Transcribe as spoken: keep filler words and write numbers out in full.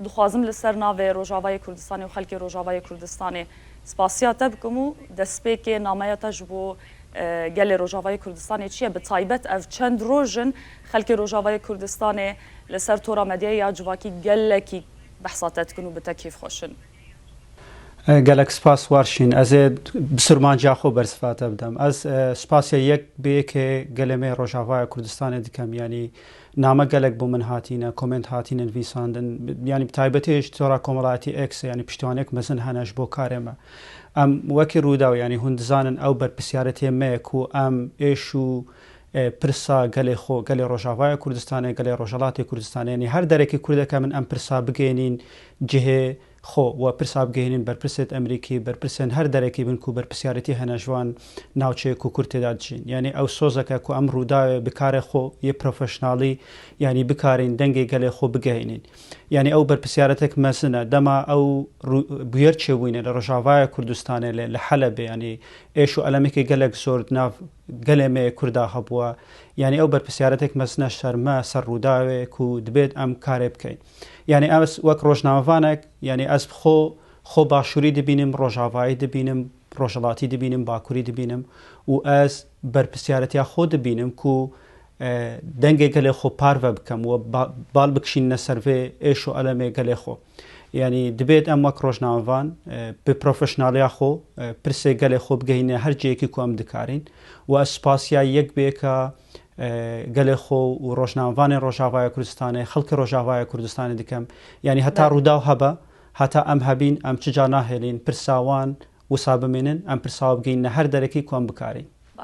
Dixwazim li ser navê Rojavayê Kurdistanê û xelkê Rojavayê Kurdistanê spasiya te bikim û destpêkê nameya te ji bo, e, gelê Rojavayê Kurdistanê çi ye? Bi taybet ev çend roj in xelkê Rojavayê Kurdistanê li ser tora medyayê ya civakî gelekî behsa te dikin û bi te kêfxweş in. E, gelek spas Warşîn. Ez ê bi sirmanciya xwe bersiva te bidem. Ez, e, spasiya yek bi yekê gelê me Rojavaya Kurdistanê dikem. Yanî name gelek bo min hatîne, komênt hatîne nivîsandin. Yanî bi taybetî ji tora komelayetî X, yanî piştiwaniyek mezin hene ji bo karê me. Em wekî Rûdaw, yanî hûn dizanin ew berpirsiyaretiye me ye ku em êş û, e, pirsa gelê xwe, gelê Rojavaya Kurdistanê, gelê Rojhelatê Kurdistanê, yanî her derekî Kurdeke min em pirsa bigênîn cihê xwe, we pirsa bigihînin berpirsêt Emerîkî, berpirsên her derekî bin ku berpirsiyarîtî hene ji van navçeyê ku Kurd tê de dijîn. Yanî ew sozeke ku em Rûdawê bi karê xwe yê profeşnalî, yanî bikarîn dengê gelê xwe bigihînin. Yanî ew berpirsiyarêtek mezin e. Dema ew rû-, bûyer çêbûyîne li Rojavaya Kurdistanê, li, li Helebê, yanî êş û elemekê gelek zor di nav gelê me yê Kurda hebûye. Yanî ew berpirsiyarêtek mezin e ser me, ser Rûdawê ku dibêt em karê bikeyn. Yanî ez wek rojnamevanek, yanî ez bi xwe, xwe başûrî dibînim, rojavayî dibînim, rojhilatî dibînim, bakurî dibînim û ez berpirsiyaretiya xwe dibînim ku, e, dengê gelê xwe parve bikim û ba-, bal bikişînine ser vê êş û elemê gelê xwe. Yanî dibêt em wek rojnamevan, e, bi profeşnaliya xwe, e, pirsê gelê xwe bigehîne her cihekî ku em dikarîn û ez spasiya yek bi yeka, e, gelê xwe û rojnamevanên Rojavaya Kurdistanê, xelkê Rojavaya Kurdistanê dikim. Yanî heta Belê. Rûdaw hebe, heta em hebîn, em çi ca nahêlîn, pirsa wan wisa bimînin, em pirsa wan bigihînine her derekî ku em bikarîn.